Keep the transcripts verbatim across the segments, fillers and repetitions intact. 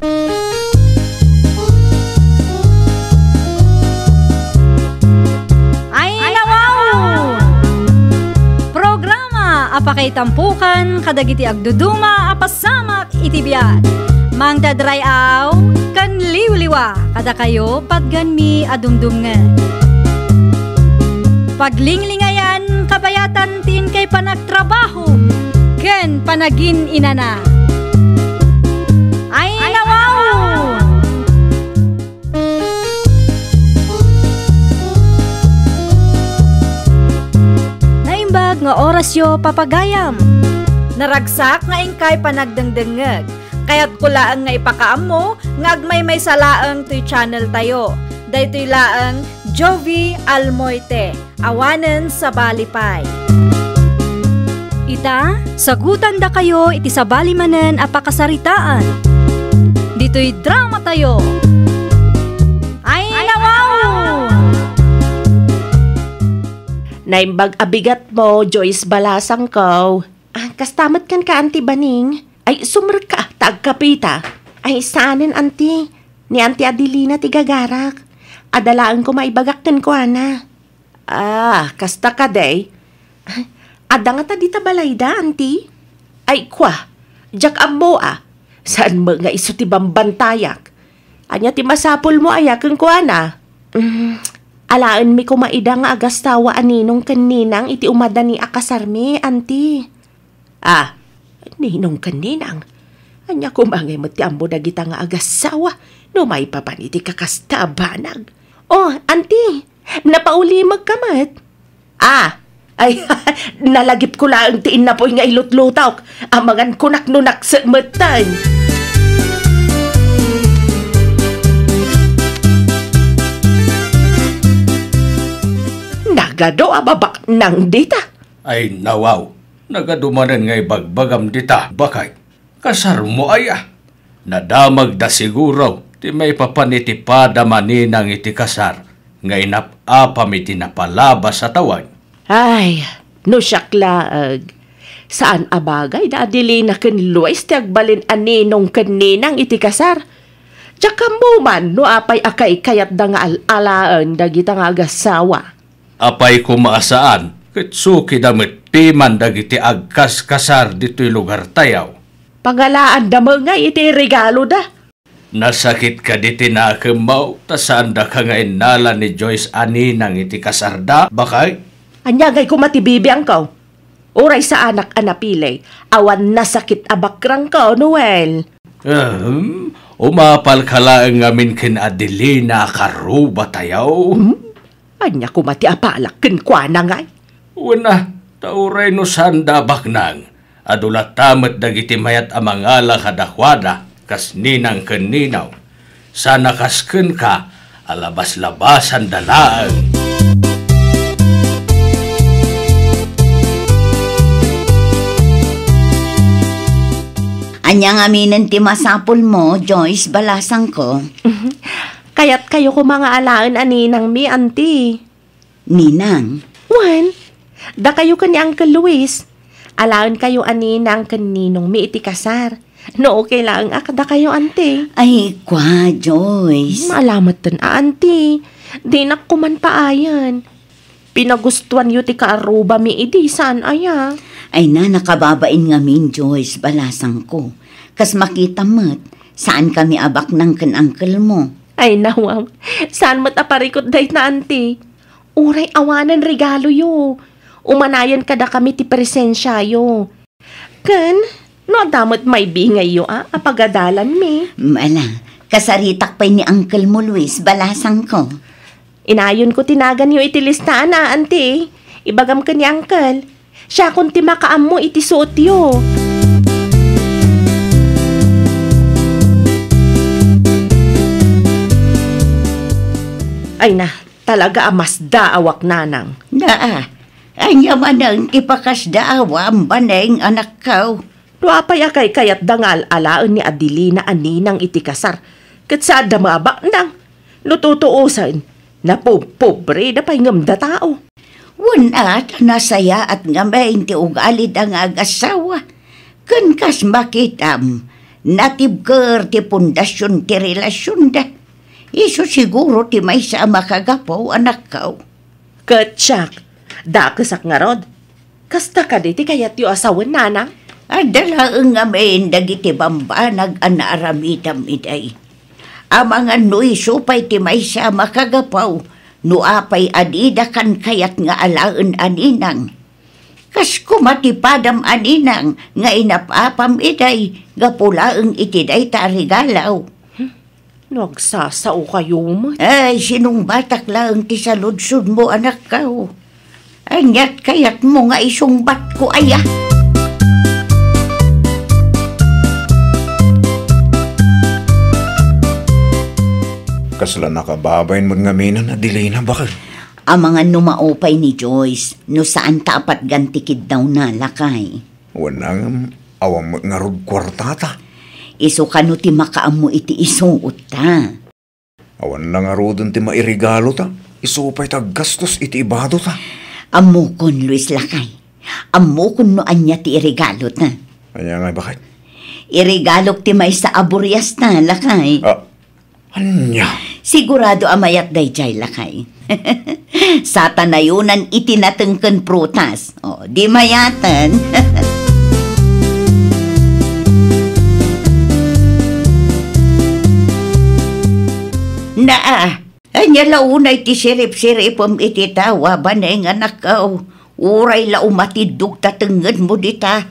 Ay, nawaw! Programa a pakaitampukan kadagiti agduduma a pasamak iti biag. Mangdadray-aw ken liwliwa kadakayo patgenmi a dumdumngeg. Paglinglingayan kabayatan ti inkay panagtrabaho ken panagin-inana. Ay, nawaw! Naimbag nga orasyo, papagayam. Naragsak nga inkay panagdengdengngeg. Kayatko laeng nga ipakaammo nga agmaymaysa laeng toy channel tayo. Daytoy laeng Jovi Almoite, awanen sabali pay. Ita, sagutandakayo iti sabali manen a pakasaritaan. Ditoy drama tayo. Ay, nawaw! Naimbag a bigatmo, Joyce Balasangko. Ah, kasta met kenka, Auntie Baning. Ay, sumrekka, ta agkapita. Ay, saanen, Auntie. Ni Auntie Adelina ti gagarak. Adda laeng koma ibagak kenkuana. Ah, kasta kadi? Adda ngata dita balayda, Auntie? Ay, kua, diak ammo a. Saan met nga isu ti bambantayak? Ania ti masapulmo aya kenkuana? Mm, alaenmi koma ida nga agasawa a ninong ken ninang iti umadani a kasarmi, Auntie. Ah, ninong ken ninang? Ania koma ngay met ti ammo dagita nga agasawa no maipapan iti kakasta a banag? Oh, Auntie, napaulimekka met? Ah, ay, nalagipko laeng ti innapoy nga ilutlutok. Amangan kunak no naksek metten. Nagadu a babaknang dita. Ay, nawaw. Nagadu manen nga ibagbagam dita, baket. Kasarmo aya? Nadamagda siguro ti maipapan iti padam a ninang iti kasar nga inap-apam iti napalabas a tawen. Ay, no siak laeng, saan a bagay da Adelina ken Luis ti agbalin a ninong ken ninang iti kasar. Diak ammo man no apay a kaikayatda nga al-alaen dagita nga agasawa. Apay koma a saan, ket sukida met piman dagiti agkaskasar ditoy lugartayo. Pangalaanda met ngay iti regaloda. Nasakit kadi ti nakemmo ta saandaka nga innala ni Joyce a ninang iti kasarda, baket? Ania ngay koma ti bibiangko? Uray saanak a napili, awan nasakit a bakrangko, Noel. Ahem, umapalka laeng ngamin ken Adelina a karrubatayo. Hmm? Ania koma ti apalak kenkuana ngay? Wen a, ta uray no saanda a baknang, adu latta met dagiti mayat a mangala kadakuada, kas ninang ken ninaw. Sana kas kenka, alabaslabasanda laeng. Ania ngaminen ti masapulmo, Joyce, balasangko? Kayatkayo koma nga alaen a ninangmi, Auntie. Ninang? Wen, dakayo ken ni Uncle Luis. Alaenkayo a ninang ken ninongmi iti kasar. No okay laeng a kadakayo, Auntie. Ay, kua, Joyce. Hmm, ala metten a, Auntie. Dinak koman paayen. Pinagustuanyo ti kaarrubami idi, saan aya? Ay na, nakababain ngamin, Joyce, balasangko. Kas makitam met, saankami a baknang ken uncle mo. Ay, nawaw. Saan met a parikut dayta, Auntie? Uray awanen regaloyo. Umanayen kadakami ti presensiayo. Ken, no adda met maibingayyo a, a pagadalanmi. Ala, kasaritak pay ni uncle mo, Luis, balasangko. Inayonko ti naganyo iti listaan a, Auntie. Ibagam ken ni uncle. Siakon ti makaammo iti suotyo. Ay na, talaga a masdaawak, nanang. Naa, ania manen ti pakasdaawam, Baning, anakko? No apay a kaikayatda nga al-alaen ni Adelina a ninang iti kasar, ket saanda mabaknang. No tutuosen, napubpobreda pay ngem datao. Wen a, ta nasayaat ngamin ti ugalida nga agasawa. Ken kas makitam, Natibker ti pundasion ti relasionda. Isu siguro ti maysa a makagapu, anakko. Ket siak, dakesak ngarud. Kasta kadi ti kayatyo a sawen, nanang? Adda laeng ngamin dagiti bambanag a naaramidam idiay. Amangan no isu pay ti maysa a makagapu, no apay a dida kankayat nga alaen a ninang. Kas koma ti padam a ninang nga inap-apam idiay gapu laeng iti dayta a regalo. No agsasaokayo met. Ay, sinungbatak laeng ti saludsodmo, anakko. Aniat kayatmo nga isungbatko aya? Kasla nakababain met ngamin a dilina, baket. Amangan no maupay ni Joyce, no saan ta a patgan ti kiddawna, lakay. Wen, ngem awan met ngarud kuartata. Isu kano ti makaammo iti isuotta? Awan la ngaruden ti mairegalota. Isu pay ti aggastos iti ibadota. Ammokon, Luis, lakay. Ammokon no ania ti iregalota. Ania ngay, baket? Iregalok ti maysa a buriasta, lakay. Ah, Ania? Sigurado a mayat daydiay, lakay. Sata nayonan iti nateng ken prutas. O, di mayaten. Naa, ania la unay ti sirip-siripem iti tawa, banay nga nakaw? Uray la umatiddog ta tengngedmo dita.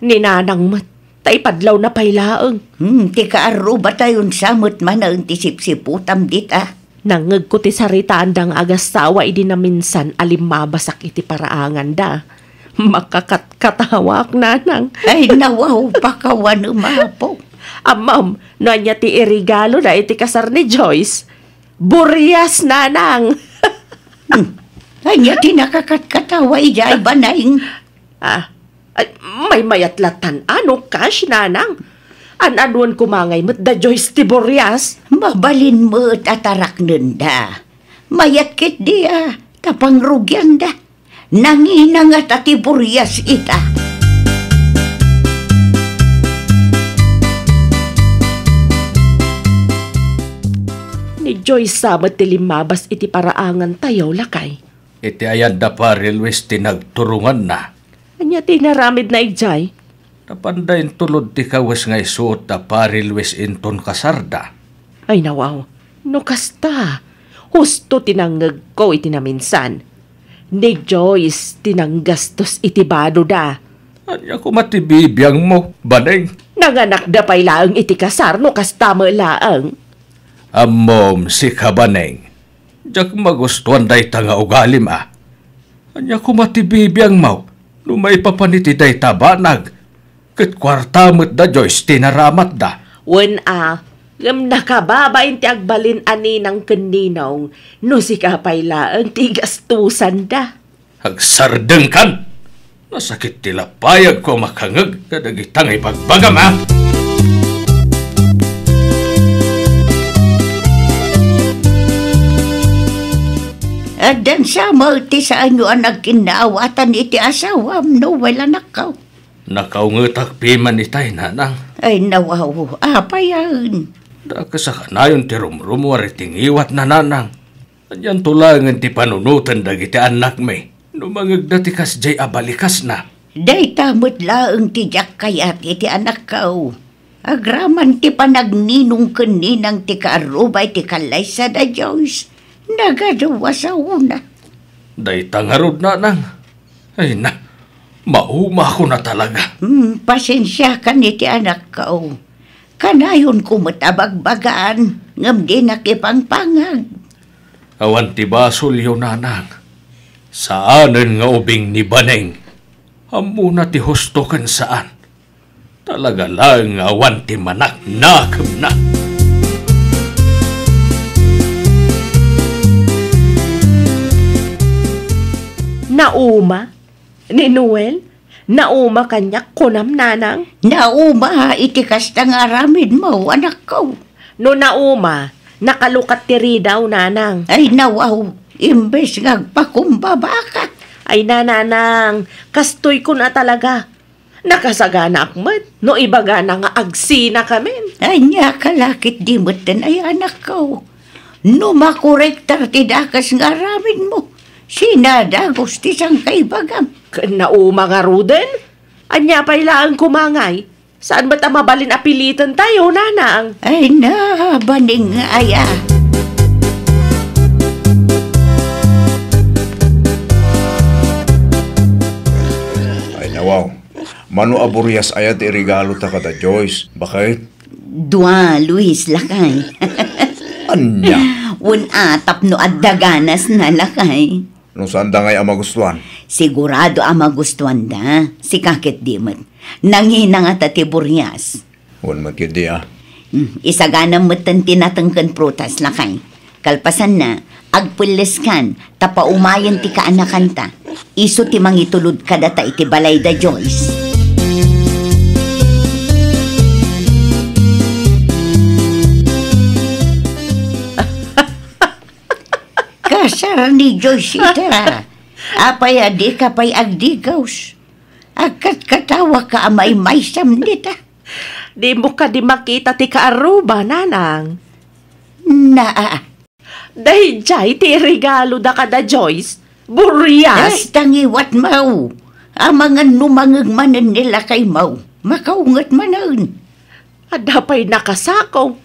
Ni nanang met, ta ipadlawna pay laeng. Hmm, ti kaarrubatayon sa met manen ti sipsiputam dita. Nangngegko ti saritaanda nga agassawa idi naminsan a limmabasak iti paraanganda. Makakatkatawak, nanang. Ay, nawaw, pakawanem, apo. Ammom, no ania ti iregaloda iti kasar ni Joyce? Burias, nanang! Hmm. Ania ti nakakatkatawa idiay, banay? Ah, ay, maymayat lattan, a, no kas, nanang. An-anuan koma ngay met da Joyce ti burias? Mabalin met a taraknenda. Mayat ketdi a, ta pangrugianda. Nangina ngata ti burias ita. Ni Joyce sa met ti limmabas iti paraangantayo, lakay. Iti ayat da Pari Luis ti nagturonganna. Ania ti inaramidna idiay? Napanda intulod ti kawes nga isuot da Pari Luis inton kasarda. Ay, nawaw. No kasta, husto ti nangngegko iti naminsan. Ni Joyce ti nanggastos iti badoda. Ania koma ti bibiangmo, Baneng? Nanganakda pay laeng iti kasar no kasta met laeng. Ammom, sika, Baneng. Diak magustuan dayta nga ugalim, a. Ania koma ti bibiangmo no maipapan iti dayta banag? Ket kuarta met da Joyce ti naramatda. Wen a, ngem nakababain ti agbalin a ninang ken ninong no sika pay laeng ti gastusanda. Agsardengkan! Nasakit ti lapayagko a makangeg kadagita nga ibagbagam, a. Addan sa met ti saanyo a nagkinnaawatan iti asawam, Noel, anakko. Nakaungetak piman itay, nanang. Ay, nawaw, apay a. Dakes a kanayon ti rumrumuar iti ngiwatna, nanang. Anianto laengen ti panunoten dagiti annakmi no mangegda ti kasdiay a balikasna? Dayta met laeng ti diak kayat iti anakko. Agraman ti panagninong ken ninang ti kaarruba iti kallaysa da Joyce. Nagadu a saona. Dayta ngarud, nanang. Ay na, maumako na talaga. Hmm, pasensiakan iti anakko. Kanayonko met a bagbagaan, ngem dinak ipangpangag. Awan ti basolyo, nanang. Saanen nga ubing ni Baneng. Ammona ti husto ken saan. Talaga laeng nga awan ti manaknakemna. Nauma? Ni Noel? Nauma kaniak, kunam, nanang? Nauma iti kasta nga aramidmo, anakko. No nauma, nakalukat ti ridaw, nanang. Ay, nawaw, imbes nga agpakumbabaka. Ay na, nanang, kastoy ko na talaga. Nakasaganaak met no ibagana nga agsinakamin. Ania ka la ketdi metten ay anakko. No makorektar ti dakes nga aramidmo, sinadagus ti sangkaibagam. Ken nauma ngaruden? Ania pay laeng koma ngay? Saan met a mabalin a pilitentayo, nanang? Ay na, baning nga aya. Ay, nawaw. Mano a burias aya ti iregalota kada Joyce, baket? Dua, Luis, lakay. Ania? Wen a tapno adda ganasna, lakay. No saanda ngay a magustuan? Sigurado a magustuanda. Sika ketdi met. Nangina ngata ti burias. Wen met ketdi a. Hmm, isaganam metten ti nateng ken prutas, lakay. Kalpasanna, agpelleskan, ta paumayen ti kaanakanta. Isu ti mangitulod kadata iti balayda Joyce. Kasar ni Joyce ita. Apay a dika pay agdigaws? Agkatkatawaka a maymaysam dita. Dimo kadi makita ti kaarruba, nanang? Naa. Daydiay ti iregaloda kada Joyce. Burias! Ay, tangiwat, maw. Amangan no mangeg manen ni lakay, maw. Makaunget manen. Adda pay nakasako.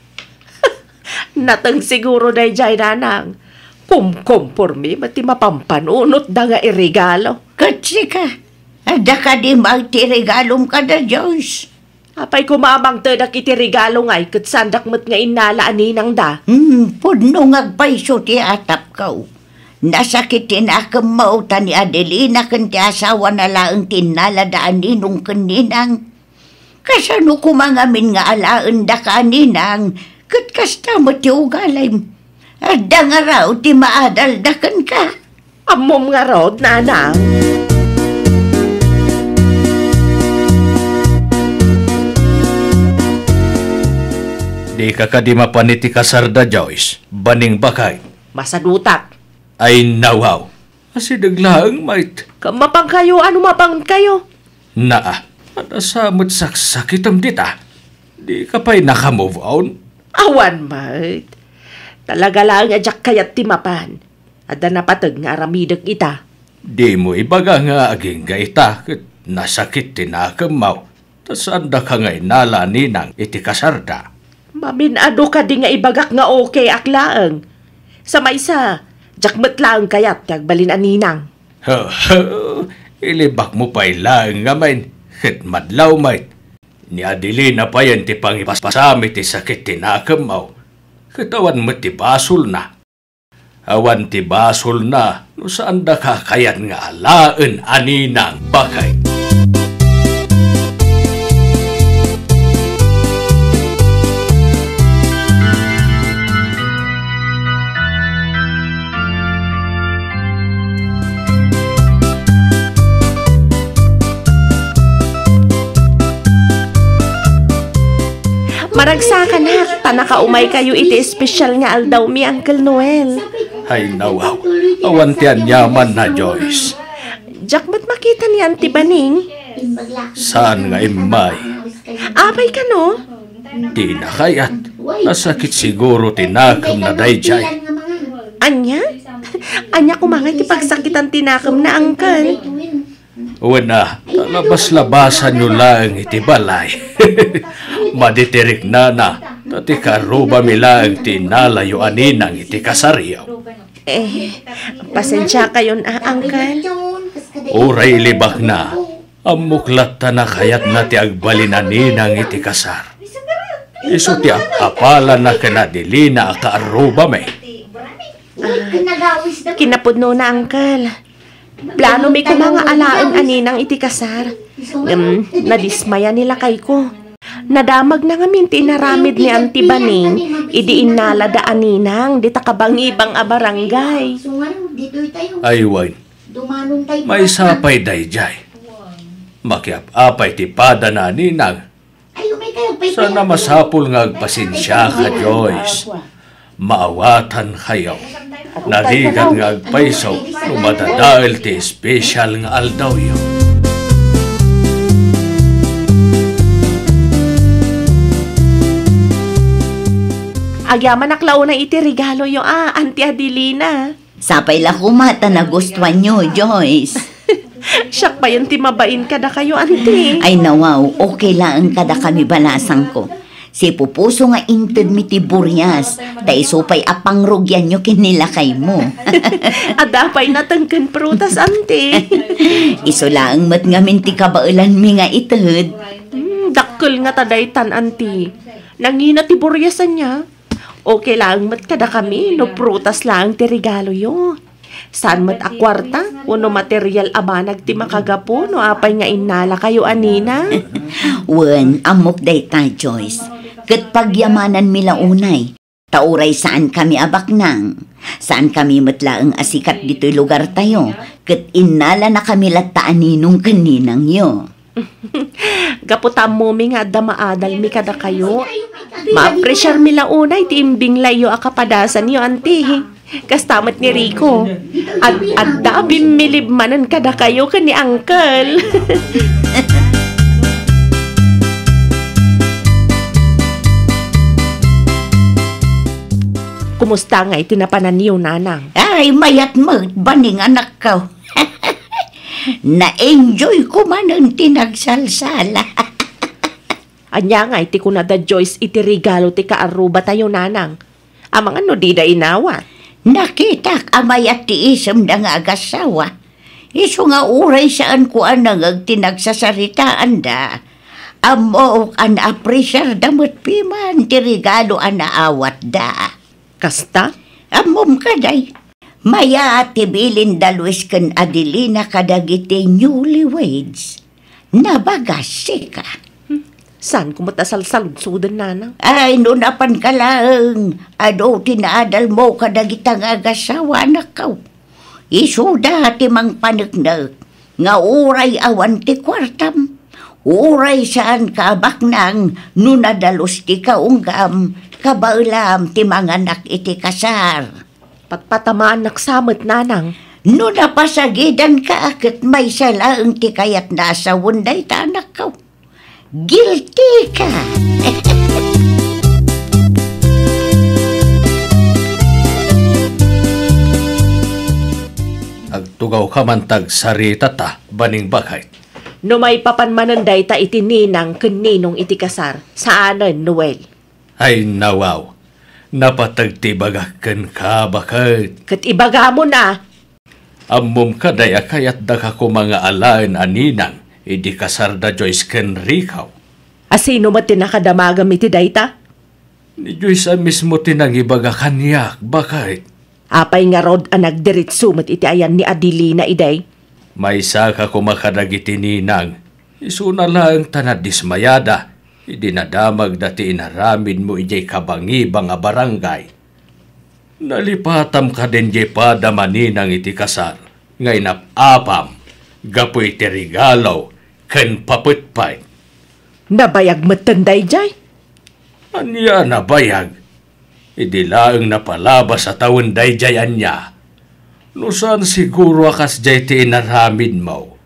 Nateng siguro daydiay, nanang. Kumkompormi met ti mapampanunotda nga iregalo. Ket sika, adda kadi met ti regalom kada Joyce? Apay koma a mangtedak iti regalo ngay ket saandak met nga innala a ninangda? Hmm, pudno nga agpayso ti atapko. Nasakit ti nakemmo ta ni Adelina ken ti asawana laeng ti innalada a ninong ken ninang. Kasano koma ngamin nga alaendaka a ninang ket kasta met ti ugalim? Adda ngarud ti maadalda kenka? Ammom ngarud, nanang? Dika kadi mapan iti kasarda, Joyce? Baning baket. Masadutak. Ay, nawaw. Asideg laeng, met. Ket mapankayo, ano mapankayo? Naa, adda sa met saksakitem dita. Dika pay naka-move on? Awan, met. Talaga laeng a diak kayat ti mapan. Adda napateg nga aramidek ita. Dimo ibaga nga agingga ita ket nasakit ti nakemmo, ta saandaka nga innala a ninang iti kasarda. Mamin-adu kadi nga ibagak nga okayak laeng. Sa maysa, diak met laeng kayat ti agbalin a ninang. Ilibakmo pay laeng ngamin ket madlaw met. Ni Adelina payen ti pangipaspasam iti sakit ti nakemmo, ket awan met ti basolna. Awan ti basolna no saandaka kayat nga alaen a ninang, baket. Maragsakanak, ta nakaumaykayo iti espesyal nga aldawmi, Uncle Noel. Ay, nawaw. Awan ti aniamanna, Joyce. Diak met makita ni Auntie Baning. Saan nga immay? Apay kano? Dina kayat. Nasakit siguro ti nakemna daydiay. Ania? Ania koma ngay ti pagsakitan ti nakemna, Uncle? Wen a, ta labas-labasanyo laeng iti balay. Madi ti riknana, ta ti karrubami laeng ti innalayo a ninang iti kasaryo. Eh, pasensiakayon a, Uncle. Uray ilibakna, ammok latta a kayatna ti agbalin a ninang iti kasar. Isu ti ap-apalana ken Adelina a kaarrubami. Ah, kinapudnona, Uncle. Planomi koma nga alaen a ninang iti kasar. Ngem, nadismaya ni lakayko. Nadamagna ngamin ti inaramid ni Auntie Baning idi innalada a ninang dita kabangibang a barangay. Ay, wen. Maysa pay daydiay. Makiap-apay ti padana a ninang. Sana masapul nga agpasensiaka, Joyce. Maawatankayo. Narigat nga agpayso no madadael ti espesyal nga aldawyo. Agyamanak la unay iti regaloyo a, Auntie Adelina. Sapay la koma ta nagustuanyo, Joyce. Siak payen ti mabain kadakayo, Auntie. Ay, nawaw, okay laeng kadakami, balasangko. Sipupuso nga intedmi ti burias, ta isu pay a pangrugianyo ken ni lakaymo. Adda pay nateng ken prutas, Auntie. Isu laeng met ngamin ti kabaelanmi nga ited. Hmm, dakkel ngata daytan, Auntie. Nangina ti burias ania? Okay laeng met kadakami no prutas laeng ti regaloyo. Saan met a kuarta wenno material a banag ti makagapu no apay nga innalakayo a ninang? Wen, ammok dayta, Joyce. Ket pagyamananmi la unay. Ta uray saankami a baknang, saankami met laeng a sikat ditoy lugartayo, ket innalanakami latta a ninong ken ninangyo. Gapu ta ammomi nga adda maadalmi kadakayo, maapresiarmi la unay ti imbinglayyo a kapadasanyo, Auntie. Kasta met ni Rico. Ad-adda a bimmilib manen kadakayo ken ni Uncle. Kumusta ngay ti napananyo, Nanang? Ay, mayat met, baning anakko. Na-enjoy ko manen ti nagsalsala. Ania ngay ti kuna da Joyce iti regalo ti kaarrubatayo, Nanang? Amangan no dida inawat. Nakitak a mayat ti isemda nga agassawa. Isu nga uray saanko a nangeg ti nagsasaritaanda, ammok a naapresiarda met piman ti regalo a naawatda. Kasta? Ammom kadi, mayat ti bilin da Luis ken Adelina kadagiti newlyweds. Nabagas, sika. Hmm. Saanko met a salsaludsoden, Nanang? Ay, no napanka laeng, adu ti naadalmo kadagita nga agassawa, anakko. Isuda ti mangpaneknek nga uray awan ti kuartam, uray saanka a baknang no nadalus ti kaunggam, kabaelam ti manganak iti kasar. Patpatamaannak sa met, Nanang. No napasagidanka, ket maysa laeng ti kayatna a sawen dayta, anakko. Guilty ka! Agtugawka man ta agsaritata, baning baket. No maipapan manen dayta iti ninang ken ninong iti kasar, saanen, Noel. Ay, nawaw, napateg ti ibagak kenka, baket. Ket ibagamon a. Ammom kadi a kayatdaka koma nga alaen a ninang idi kasar da Joyce ken Rico. A sino met ti nakadamagem iti dayta? Ni Joyce a mismo ti nangibaga kaniak, baket. Apay ngarud a nagdiritso met iti ayan ni Adelina idi? Maysaka koma kadagiti ninang, isuna laeng ta nadismayada idi nadamagda ti inaramidmo idiay kabangibang a barangay. Nalipatam kadin diay padam a ninang iti kasar nga inap-apam gapu iti regalo ken papetpet. Nabayag metten daydiay? Ania a nabayag? Idi laeng napalabas a tawen daydiay ania. No saan siguro a kasdiay ti inaramidmo,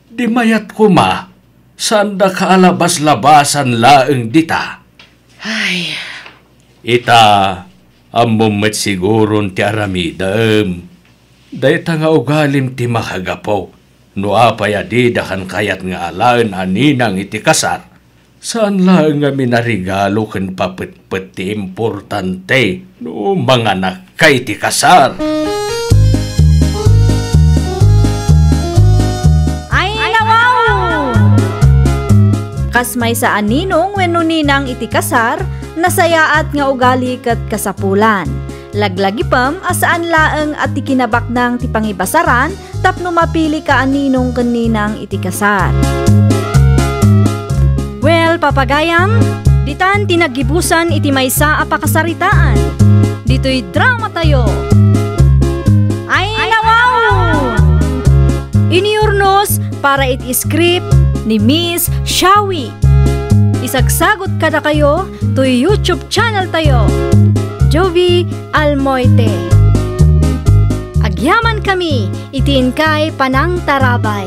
di mayat koma, saandaka a labas-labasan laeng dita. Ay. Ita, ammom met siguron ti aramidem. Dayta nga ugalim ti makagapu no apay a dida kankayat nga alaen a ninang iti kasar. Saan laeng ngamin a regalo ken papetpet ti importante no manganakka iti kasar. Ay, nawaw! Kas maysa a ninong wenno ninang iti kasar, nasayaat nga ugali ket kasapulan. Laglagipem a saan laeng a ti kinabaknang ti pangibasaran tapno mapilika a ninong ken ninang iti kasar. Well, papagayam, ditan ti naggibusan iti maysa a pakasaritaan. Ditoy dramatayo. Ay, nawaw! Inurnos para iti script ni Miss Shawi. Isagsagot kadakayo toy YouTube channel tayo, Jovie Almoite. Agyaman kami iti inkay panangtarabay.